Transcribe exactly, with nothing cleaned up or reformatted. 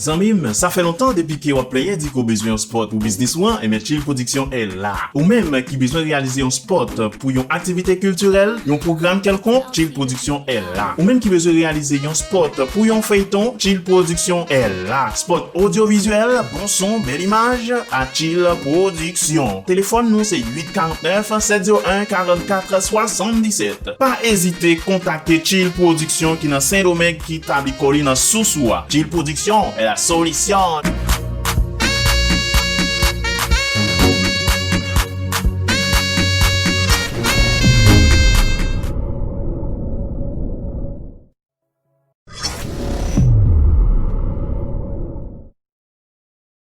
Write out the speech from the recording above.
Zanmi m, sa fè lontan depi ke w ap plenyen di ke w bezwen yon spot pou biznis ou an, enben Chill Production est là. Ou menm ki bezwen reyalize yon spot pou yon aktivite kiltirèl, yon pwogram kèlkonk, Chill Production est là. Ou menm ki bezwen reyalize yon spot pou yon feyton, Chill Production est là. Spot odyovizyèl, bon son, bèl imaj, a Chill Production. Telefòn nou se uit karant nèf, sèt zewo en, karannkat swasanndisèt. Pa ezite kontakte Chill Production ki nan Sendomeng ki tabli kò li nan Sousou a. Chill Production est la solution.